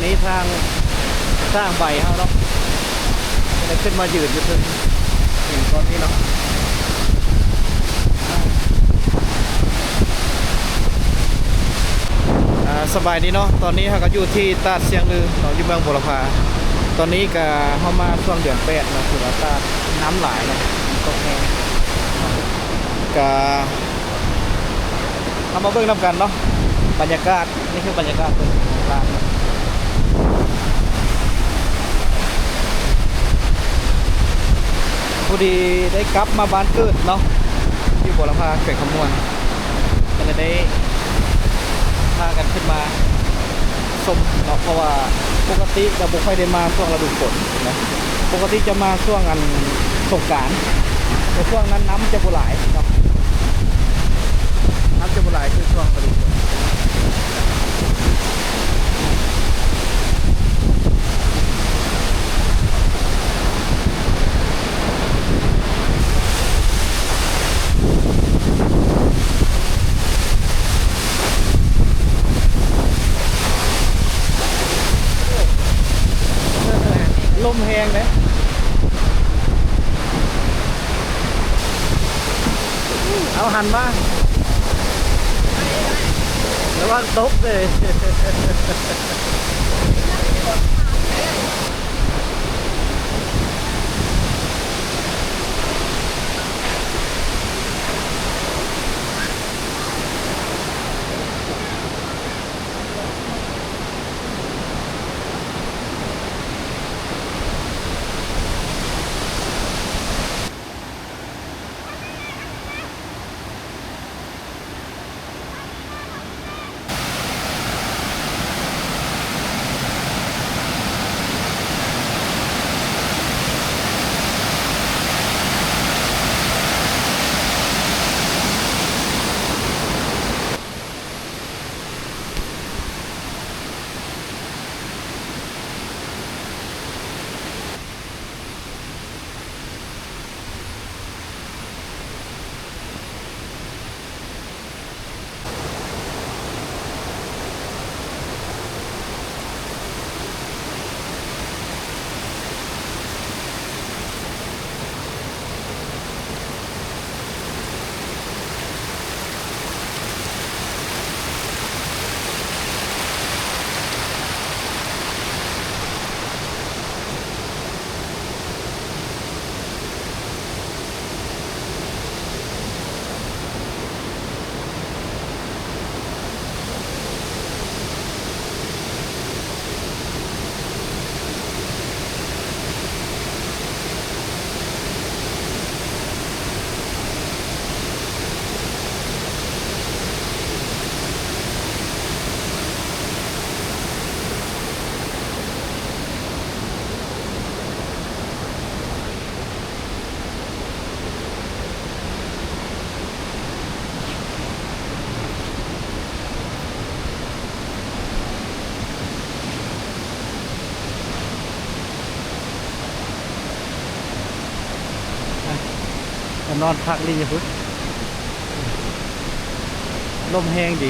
ນີ້ທາງສ້າງໃບເຮົາເນາະ ຈະໄດ້ຂຶ້ນມາຢືນຢູ່ເທິງຫີນກ້ອນນີ້ເນາະ. ອ່າ ສະບາຍດີເນາະ ຕອນນີ້ເຮົາກໍຢູ່ທີ່ຕາດຊຽງລືເນາະ ຢູ່ເມືອງບົວລະພາ. ຕອນນີ້ກໍເຮົາມາຊ່ວງເດືອນແປດເນາະ ຖືວ່າຕາດນ້ຳຫຼາຍເນາະ ຝົນຕົກແຮງເນາະ ກໍ ເຮົາມາເບິ່ງນຳກັນເນາະ ບັນຍາກາດ. ນີ້ຄືບັນຍາກາດເປັນຮ້ານເນາະ ພໍດີໄດ້ກັບມາບ້ານເກີດເນາະ ຢູ່ບົວລະພາ ແຂວງຄຳມ່ວນ ກໍເລີຍໄດ້ພາກັນຂຶ້ນມາຊົມເນາະ ເພາະວ່າປົກກະຕິກໍບໍ່ຄ່ອຍໄດ້ມາຊ່ວງລະດູຝົນເນາະ. ປົກກະຕິຈະມາຊ່ວງອັນສົງການ ແຕ່ຊ່ວງນັ້ນນ້ຳຈະບໍ່ຫຼາຍເນາະ ນ້ຳຈະບໍ່ຫຼາຍຄືຊ່ວງລະດູຝົນ. ລົມແຮງເດ້. ເອົາ ຫັນມາ ລະວັງຕົກເດີ້. ໄປນອນພັກລີ້ຢູ່ພຸ້ນ ລົມແຮງດີ.